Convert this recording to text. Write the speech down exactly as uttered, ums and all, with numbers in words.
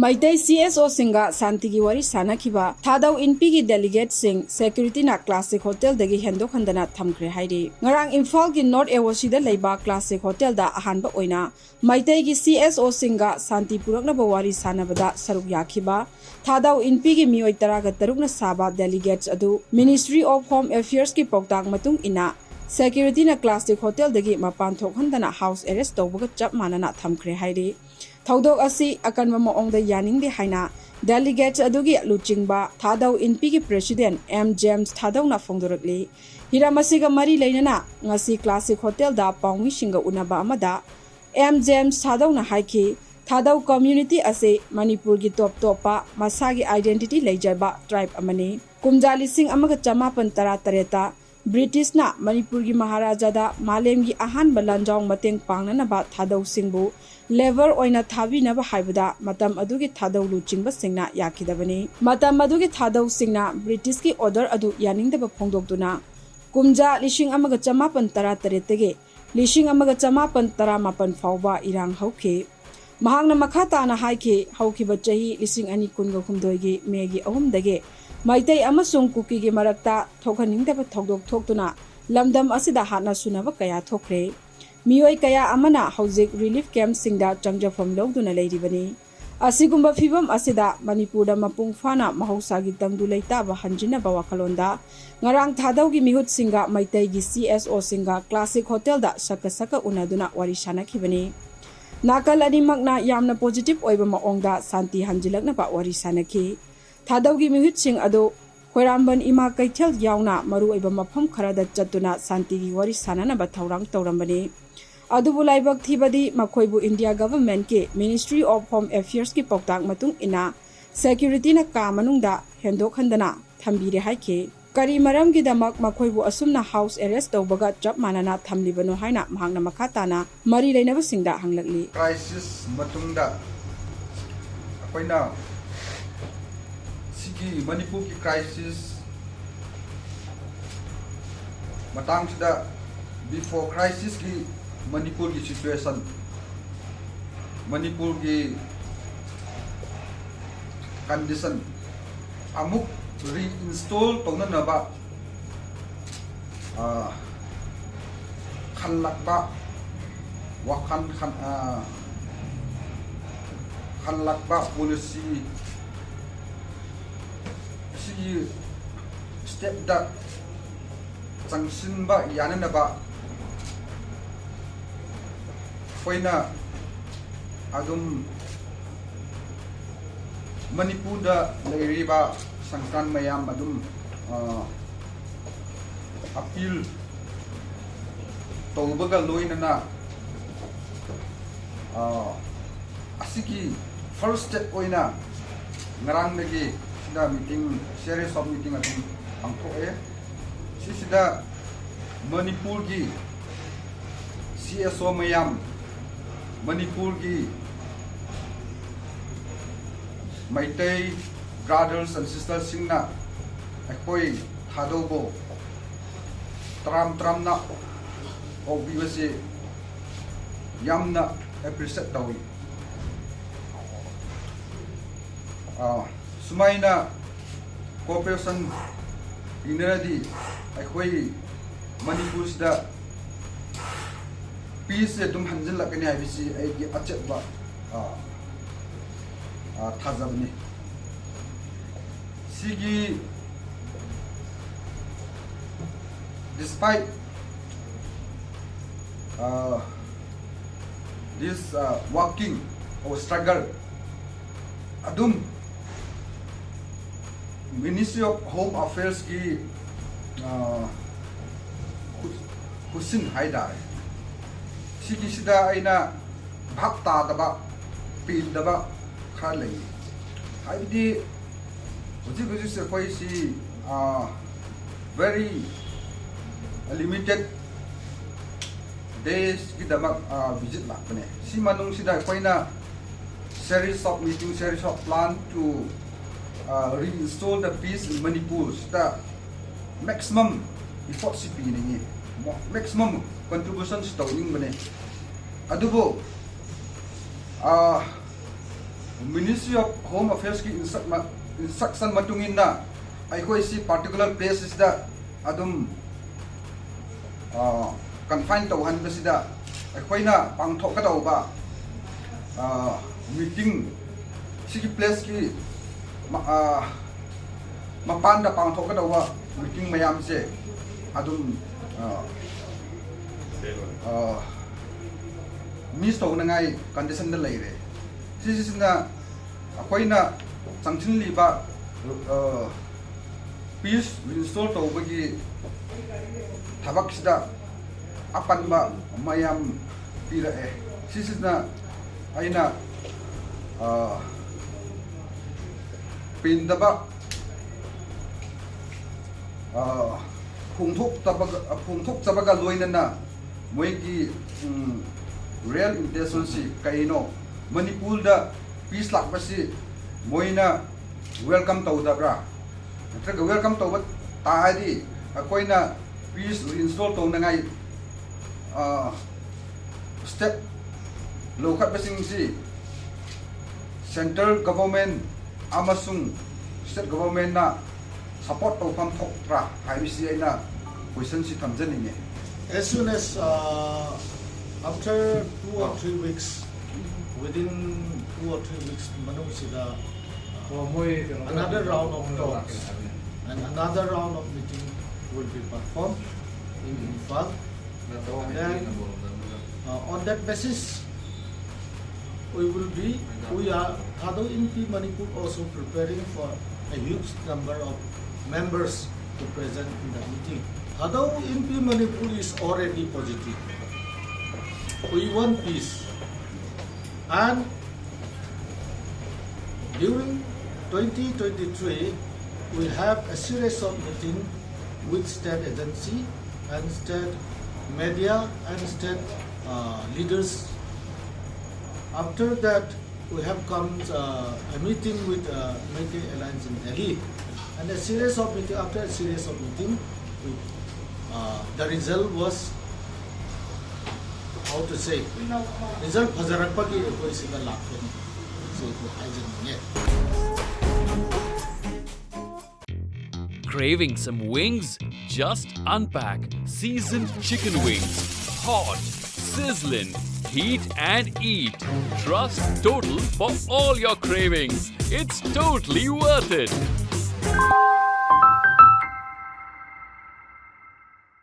Meitei C S ꯑꯣꯁꯤꯡꯒ ꯁꯥꯟꯇꯤꯒꯤ ꯋꯥꯔꯤ ꯁꯥꯟꯅꯈꯤꯕ ꯊꯥꯗꯧ ꯏꯟꯄꯤꯒꯤ ꯗꯦꯂꯤꯒꯦꯠꯁꯤꯡ ꯁꯦꯀ꯭ꯌꯨꯔꯤꯇꯤꯅ ꯀ꯭ꯂꯥꯁꯤꯛ ꯍꯣꯇꯦꯜꯗꯒꯤ ꯍꯦꯟꯗꯣꯛꯍꯟꯗꯅ ꯊꯝꯈ꯭ꯔꯦ ꯍꯥꯏꯔꯤ꯫ ꯉꯔꯥꯡ ꯏꯝꯐꯥꯜꯒꯤ ꯅꯣꯔꯠ ꯑꯦ ꯑꯣ ꯁꯤꯗ ꯂꯩꯕ ꯀ꯭ꯂꯥꯁꯤꯛ ꯍꯣꯇꯦꯜꯗ ꯑꯍꯥꯟꯕ ꯑꯣꯏꯅ ꯃꯩꯇꯩꯒꯤ ꯁꯤ ꯑꯦꯁ ꯑꯣꯁꯤꯡꯒ ꯁꯥꯟꯇꯤ ꯄꯨꯔꯛꯅꯕ ꯋꯥꯔꯤ ꯁꯥꯟꯅꯕꯗ ꯁꯔꯨꯛ ꯌꯥꯈꯤꯕ ꯊꯥꯗꯧ ꯏꯟꯄꯤꯒꯤ ꯃꯤꯑꯣꯏ ꯇꯔꯥꯒ ꯇꯔꯨꯛꯅ ꯁꯥꯕ ꯗꯦꯂꯤꯒꯦꯠꯁ ꯑꯗꯨ Ministry of Home Affairsꯀꯤ ꯄꯥꯎꯇꯥꯛ ꯃꯇꯨꯡ ꯏꯟꯅ ꯁꯦꯀ꯭ꯌꯨꯔꯤꯇꯤꯅ ꯀ꯭ꯂꯥꯁꯤꯛ ꯍꯣꯇꯦꯜꯗꯒꯤ ꯃꯄꯥꯟ ꯊꯣꯛꯍꯟꯗꯅ ꯍꯥꯎꯁ ꯑꯦꯔꯦꯁ ꯇꯧꯕꯒ ꯆꯞ ꯃꯥꯟꯅꯅ ꯊꯝꯈ꯭ꯔꯦ ꯍꯥꯏꯔꯤ꯫ ꯊꯧꯗꯣꯛ ꯑꯁꯤ ꯑꯀꯟꯕ ꯃꯑꯣꯡꯗ ꯌꯥꯅꯤꯡꯗꯦ ꯍꯥꯏꯅ ꯗꯦꯂꯤꯒꯦꯠꯁ ꯑꯗꯨꯒꯤ ꯂꯨꯆꯤꯡꯕ ꯊꯥꯗꯧ ꯏꯟꯄꯤꯒꯤ ꯄ꯭ꯔꯦꯁꯤꯗꯦꯟꯠ ꯑꯦꯝ ꯖꯦꯝꯁ ꯊꯥꯗꯧꯅ ꯐꯣꯡꯗꯣꯔꯛꯂꯤ꯫ ꯍꯤꯔꯝ ꯑꯁꯤꯒ ꯃꯔꯤ ꯂꯩꯅꯅ ꯉꯁꯤ ꯀ꯭ꯂꯥꯁꯤꯛ ꯍꯣꯇꯦꯜꯗ ꯄꯥꯎꯃꯤꯁꯤꯡꯒ ꯎꯅꯕ ꯑꯃꯗ ꯑꯦꯝ ꯖꯦꯝꯁ ꯊꯥꯗꯧꯅ ꯍꯥꯏꯈꯤ, ꯊꯥꯗꯧ ꯀꯝꯃ꯭ꯌꯨꯅꯤꯇꯤ ꯑꯁꯤ ꯃꯅꯤꯄꯨꯔꯒꯤ ꯇꯣꯞ ꯇꯣꯞꯄ ꯃꯁꯥꯒꯤ ꯑꯥꯏꯗꯦꯟꯇꯤꯇꯤ ꯂꯩꯖꯕ ꯇ꯭ꯔꯥꯏꯕ ꯑꯃꯅꯤ꯫ ꯀꯨꯝꯖꯥ ꯂꯤꯁꯤꯡ ꯑꯃꯒ ꯆꯃꯥꯄꯟ ꯇꯔꯥ ꯇꯔꯦꯠꯇ ꯕ꯭ꯔꯤꯇꯤꯁꯅ ꯃꯅꯤꯄꯨꯔꯒꯤ ꯃꯍꯥꯔꯥꯖꯥꯗ ꯃꯥꯂꯦꯝꯒꯤ ꯑꯍꯥꯟꯕ ꯂꯥꯟꯖꯥꯎ ꯃꯇꯦꯡ ꯄꯥꯡꯅꯅꯕ ꯊꯥꯗꯧꯁꯤꯡꯕꯨ ꯂꯦꯕꯔ ꯑꯣꯏꯅ ꯊꯥꯕꯤꯅꯕ ꯍꯥꯏꯕꯗ ꯃꯇꯝ ꯑꯗꯨꯒꯤ ꯊꯥꯗꯧ ꯂꯨꯆꯤꯡꯕꯁꯤꯡꯅ ꯌꯥꯈꯤꯗꯕꯅꯤ꯫ ꯃꯇꯝ ꯑꯗꯨꯒꯤ ꯊꯥꯗꯧꯁꯤꯡꯅ ꯕ꯭ꯔꯤꯇꯤꯁꯀꯤ ꯑꯣꯔꯗꯔ ꯑꯗꯨ ꯌꯥꯅꯤꯡꯗꯕ ꯐꯣꯡꯗꯣꯛꯇꯨꯅ ꯀꯨꯝꯖꯥ ꯂꯤꯁꯤꯡ ꯑꯃꯒ ꯆꯃꯥꯄꯟ ꯇꯔꯥ ꯇꯔꯦꯠꯇꯒꯤ ꯂꯤꯁꯤꯡ ꯑꯃꯒ ꯆꯃꯥꯄꯟ ꯇꯔꯥꯃꯥꯄꯟ ꯐꯥꯎꯕ ꯏꯔꯥꯡ ꯍꯧꯈꯤ꯫ ꯃꯍꯥꯛꯅ ꯃꯈꯥ ꯇꯥꯅ ꯍꯥꯏꯈꯤ, ꯍꯧꯈꯤꯕ ꯆꯍꯤ ꯂꯤꯁꯤꯡ ꯑꯅꯤ ꯀꯨꯟꯒ ꯍꯨꯝꯗꯣꯏꯒꯤ ꯃꯦꯒꯤ ꯑꯍꯨꯝꯗꯒꯤ ꯃꯩꯇꯩ ꯑꯃꯁꯨꯡ ꯀꯨꯀꯤꯒꯤ ꯃꯔꯛꯇ ꯊꯣꯛꯍꯟꯅꯤꯡꯗꯕ ꯊꯧꯗꯣꯛ ꯊꯣꯛꯇꯨꯅ ꯂꯝꯗꯝ ꯑꯁꯤꯗ ꯍꯥꯠꯅ ꯁꯨꯅꯕ ꯀꯌꯥ ꯊꯣꯛꯈ꯭ꯔꯦ꯫ ꯃꯤꯑꯣꯏ ꯀꯌꯥ ꯑꯃꯅ ꯍꯧꯖꯤꯛ ꯔꯤꯂꯤꯐ ꯀꯦꯝꯞꯁꯤꯡꯗ ꯆꯪꯖꯐꯝ ꯂꯧꯗꯨꯅ ꯂꯩꯔꯤꯕꯅꯤ꯫ ꯑꯁꯤꯒꯨꯝꯕ ꯐꯤꯚꯝ ꯑꯁꯤꯗ ꯃꯅꯤꯄꯨꯔꯗ ꯃꯄꯨꯡ ꯐꯥꯅ ꯃꯍꯧꯁꯥꯒꯤ ꯇꯪꯗꯨ ꯂꯩꯇꯥꯕ ꯍꯟꯖꯤꯟꯅꯕ ꯋꯥꯈꯜꯂꯣꯟꯗ ꯉꯔꯥꯡ ꯊꯥꯗꯧꯒꯤ ꯃꯤꯍꯨꯠꯁꯤꯡꯒ ꯃꯩꯇꯩꯒꯤ ꯁꯤ ꯑꯦꯁ ꯑꯣꯁꯤꯡꯒ ꯀ꯭ꯂꯥꯁꯤꯛ ꯍꯣꯇꯦꯜꯗ ꯁꯛꯀ ꯁꯛꯀ ꯎꯅꯗꯨꯅ ꯋꯥꯔꯤ ꯁꯥꯅꯈꯤꯕꯅꯤ꯫ ꯅꯥꯀꯜ ꯑꯅꯤꯃꯛꯅ ꯌꯥꯝꯅ ꯄꯣꯖꯤꯇꯤꯚ ꯑꯣꯏꯕ ꯃꯑꯣꯡꯗ ꯁꯥꯟꯇꯤ ꯍꯟꯖꯤꯜꯂꯛꯅꯕ ꯋꯥꯔꯤ ꯁꯥꯅꯈꯤ꯫ ꯊꯥꯗꯧꯒꯤ ꯃꯤꯍꯨꯠꯁꯤꯡ ꯑꯗꯨ ꯈꯣꯏꯔꯥꯝꯕꯟ ꯏꯃꯥ ꯀꯩꯊꯦꯜ ꯌꯥꯎꯅ ꯃꯔꯨꯑꯣꯏꯕ ꯃꯐꯝ ꯈꯔꯗ ꯆꯠꯇꯨꯅ ꯁꯥꯟꯇꯤꯒꯤ ꯋꯥꯔꯤ ꯁꯥꯅꯅꯕ ꯊꯧꯔꯥꯡ ꯇꯧꯔꯝꯕꯅꯤ꯫ ꯑꯗꯨꯕꯨ ꯂꯥꯏꯕꯛ ꯊꯤꯕꯗꯤ ꯃꯈꯣꯏꯕꯨ ꯏꯟꯗꯤꯌꯥ ꯒꯚꯔꯟꯃꯦꯟꯠꯀꯤ Ministry of Home Affairsꯀꯤ ꯄꯥꯎꯇꯥꯛ ꯃꯇꯨꯡ ꯏꯟꯅ ꯁꯦꯀ꯭ꯌꯨꯔꯤꯇꯤꯅ ꯀꯥ ꯃꯅꯨꯡꯗ ꯍꯦꯟꯗꯣꯛꯍꯟꯗꯅ ꯊꯝꯕꯤꯔꯦ ꯍꯥꯏꯈꯤ꯫ ꯀꯔꯤ ꯃꯔꯝꯒꯤꯗꯃꯛ ꯃꯈꯣꯏꯕꯨ ꯑꯁꯨꯝꯅ ꯍꯥꯎꯁ ꯑꯦꯔꯦꯁ ꯇꯧꯕꯒ ꯆꯞ ꯃꯥꯟꯅꯅ ꯊꯝꯂꯤꯕꯅꯣ ꯍꯥꯏꯅ ꯃꯍꯥꯛꯅ ꯃꯈꯥ ꯇꯥꯅ ꯃꯔꯤ ꯂꯩꯅꯕꯁꯤꯡꯗ ꯍꯪꯂꯛꯂꯤ꯫ ꯀ꯭ꯔꯥꯏꯁꯤꯁ ꯃꯇꯨꯡꯗ ꯑꯩꯈꯣꯏꯅ ꯁꯤꯒꯤ ꯃꯅꯤꯄꯨꯔꯒꯤ ꯀ꯭ꯔꯥꯏꯁꯤꯁ ꯃꯇꯥꯡꯁꯤꯗ, ꯕꯤꯐꯣꯔ ꯀ꯭ꯔꯥꯏꯁꯤꯁꯀꯤ ꯃꯅꯤꯄꯨꯔꯒꯤ ꯁꯤꯆꯨꯋꯦꯁꯟ, ꯃꯅꯤꯄꯨꯔꯒꯤ condition ꯑꯃꯨꯛ reinstall ꯇꯧꯅꯅꯕ, ꯑ, ꯈꯜꯂꯛꯄ ꯋꯥꯈꯜ ꯈꯟ-, ꯑ, ꯈꯜꯂꯛꯄ policy ꯁꯤꯒꯤ stepꯇ ꯆꯪꯁꯤꯟꯕ ꯌꯥꯅꯅꯕ ꯑꯩꯈꯣꯏꯅ ꯑꯗꯨꯝ ꯃꯅꯤꯄꯨꯔꯗ ꯂꯩꯔꯤꯕ ꯁꯪꯁꯊꯥꯟ ꯃꯌꯥꯝ ꯑꯗꯨꯝ, ꯑ, appeal ꯇꯧꯕꯒ ꯂꯣꯏꯅꯅ, ꯑ, ꯑꯁꯤꯒꯤ first step ꯑꯣꯏꯅ ꯉꯔꯥꯡꯗꯒꯤ ꯁꯤꯗ meeting, series of meeting ꯑꯗꯨꯝ ꯄꯥꯡꯊꯣꯛꯑꯦ꯫ ꯁꯤꯁꯤꯗ ꯃꯅꯤꯄꯨꯔꯒꯤ C S O ꯃꯌꯥꯝ, ꯃꯅꯤꯄꯨꯔꯒꯤ ꯃꯩꯇꯩ brothers and sistersꯁꯤꯡꯅ ꯑꯩꯈꯣꯏ ꯊꯥꯗꯧꯕꯨ ꯇꯔꯥꯝ ꯇꯔꯥꯝꯅ ꯑꯣꯛꯄꯤꯕꯁꯤ ꯌꯥꯝꯅ appreciate ꯇꯧꯏ꯫ ꯑꯥ, ꯁꯨꯃꯥꯏꯅ cooperation ꯄꯤꯅꯔꯗꯤ ꯑꯩꯈꯣꯏ ꯃꯅꯤꯄꯨꯔꯁꯤꯗ peaceꯁꯦ ꯑꯗꯨꯝ ꯍꯟꯖꯤꯜꯂꯛꯀꯅꯤ ꯍꯥꯏꯕꯁꯤ ꯑꯩꯒꯤ ꯑꯆꯦꯠꯄ, ꯑꯥ, ꯑꯥ, ꯊꯥꯖꯕꯅꯤ꯫ ꯁꯤꯒꯤ despite, ah, this, ah, working or struggle, ꯑꯗꯨꯝ Ministry of Home Affairsꯀꯤ, ꯑꯥ, ꯈꯨ-, ꯈꯨꯠꯁꯤꯟ ꯍꯥꯏꯇꯥꯔꯦ, ꯁꯤꯒꯤꯁꯤꯗ ꯑꯩꯅ ꯚꯥꯞ ꯇꯥꯗꯕ, ꯄꯦꯟꯗꯕ ꯈꯔ ꯂꯩ꯫ ꯍꯥꯏꯕꯗꯤ ꯍꯧꯖꯤꯛ ꯍꯧꯖꯤꯛꯁꯦ ꯑꯩꯈꯣꯏꯁꯤ, ꯑꯥ, very limited daysꯀꯤꯗꯃꯛ, ꯑꯥ, visit ꯂꯥꯛꯄꯅꯦ꯫ ꯁꯤ ꯃꯅꯨꯡꯁꯤꯗ ꯑꯩꯈꯣꯏꯅ series of meeting, series of plan to, ah, reinstall the peace in Manipur ꯁꯤꯗ maximum effortꯁꯤ ꯄꯤꯅꯤꯡꯉꯤ, maximum contributionꯁꯤ ꯇꯧꯅꯤꯡꯕꯅꯦ꯫ ꯑꯗꯨꯕꯨ, ꯑꯥ, Ministry of Home Affairs ꯀꯤ instruct- instruction ꯃꯇꯨꯡ ꯏꯟꯅ ꯑꯩꯈꯣꯏꯁꯤ particular place ꯁꯤꯗ ꯑꯗꯨꯝ confine ꯇꯧꯍꯟꯕꯁꯤꯗ ꯑꯩꯈꯣꯏꯅ ꯄꯥꯡꯊꯣꯛꯀꯗꯧꯕ meeting, ꯁꯤꯒꯤ place ꯀꯤ ꯃꯄꯥꯟꯗ ꯄꯥꯡꯊꯣꯛꯀꯗꯧꯕ meeting ꯃꯌꯥꯝꯁꯦ ꯑꯗꯨꯝ miss ꯇꯧꯅꯉꯥꯏ condition ꯗ ꯂꯩꯔꯦ꯫ ꯁꯤꯁꯤꯅ ꯑꯩꯈꯣꯏꯅ ꯆꯪꯁꯤꯜꯂꯤꯕ peace reinstall ꯇꯧꯕꯒꯤ ꯊꯕꯛꯁꯤꯗ ꯑꯄꯟꯕ ꯃꯌꯥꯝ ꯄꯤꯔꯛꯑꯦ꯫ ꯁꯤꯁꯤꯅ ꯑꯩꯅ ꯄꯦꯟꯗꯕ ꯐꯣꯡꯗꯣꯛꯇꯕꯒ ꯐꯣꯡꯗꯣꯛꯆꯕꯒ ꯂꯣꯏꯅꯅ ꯃꯣꯏꯒꯤ real intention ꯁꯤ ꯀꯩꯅꯣ? ꯃꯅꯤꯄꯨꯔꯗ peace ꯂꯥꯛꯄꯁꯤ ꯃꯣꯏꯅ welcome ꯇꯧꯗꯕ꯭ꯔꯥ? ꯅꯠꯇ꯭ꯔꯒ welcome ꯇꯧꯕ ꯇꯥꯔꯗꯤ ꯑꯩꯈꯣꯏꯅ peace reinstall ꯇꯧꯅꯉꯥꯏ step ꯂꯧꯈꯠꯄꯁꯤꯡꯁꯤ central government ꯑꯃꯁꯨꯡ state government ꯅ support ꯇꯧꯐꯝ ꯊꯣꯛꯄ꯭ꯔꯥ ꯍꯥꯏꯕꯁꯤ ꯑꯩꯅ question ꯁꯤ ꯊꯝꯖꯅꯤꯡꯉꯤ꯫ As soon as, uh, after two or three weeks, within two or three weeks ꯃꯅꯨꯡꯁꯤꯗ, uh, another round of talks and another round of meeting will be performed in Imphal. And then, uh, on that basis, we will be, we are, Thadou Inpi Manipur also preparing for a huge number of members to present in the meeting. Thadou Inpi Manipur is already positive. We want peace. And during twenty twenty-three, we have a series of meeting with state agency and state media and state, uh, leaders. After that, we have come, uh, a meeting with, uh, Meitei Alliance in Delhi, and a series of meeting, after a series of meeting, we, uh, the result was, how to say, result ꯐꯖꯔꯛꯄꯒꯤ ꯑꯩꯈꯣꯏ ꯁꯤꯗ ꯂꯥꯛꯄꯅꯤ꯫ ꯁꯤꯁꯨ ꯍꯥꯏꯖꯅꯤꯡꯉꯦ꯫ Craving some wings? Just unpack seasoned chicken wings. Hot, sizzling, heat and eat. Trust Total for all your cravings. It's totally worth it.